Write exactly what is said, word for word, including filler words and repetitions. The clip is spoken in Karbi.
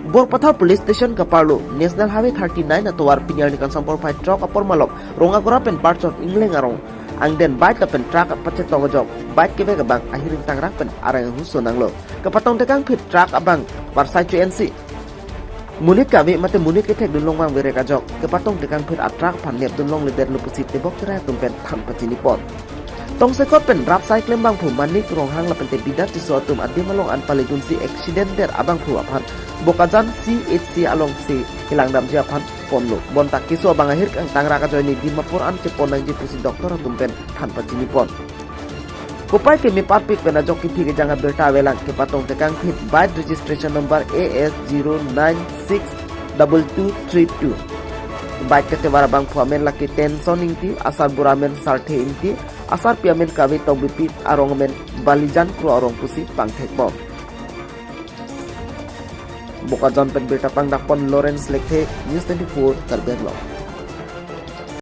Borpathar Police Station kaparlo National Highway thirty-nine atovar pini arni kangsam porphai throk apor malom Rongagora pen Parchot Engleng arong angden bike lapen truck pachetong ajok bike kevek abang ahir ingtangrak pen areng ahu so nanglo. Kepatong tekangphit truck abang varsai chu ensi monit kave mate monit kethek dunlong abang verek ajok kepatong tekangphit a truck aphan nepdun longledet lo pusi tebok terai atum pen than pachinipon. Tongsekot pen rapsai klem abangphu Manik Ronghang lapen te Bidat Tisso atum adim along an palidunsi accident der abangphu aphan Bokajan C H C alongsi kelangdamji aphan ponlo. Bonta keso abang ahir ingtangrak ajoine Dimapur an chepon nangji pusi doctor atum pen than pachinipon. Kopai keme parpik pen ajok kithi kejang abirta avelang. Kepatong tekangphit bike registration number A S zero nine six double two three two. Bike ketovar abangphu amen lake Tenson Ingti, asarbura amen Sarthe Ingti, asarpi amen Kave Tokbipi, arong amen Balijan Kro arong pusi pangthekbom. Bokajan pen birta pangdakpon Lawrence Lekthe, News twenty-four, Karbi Anglong.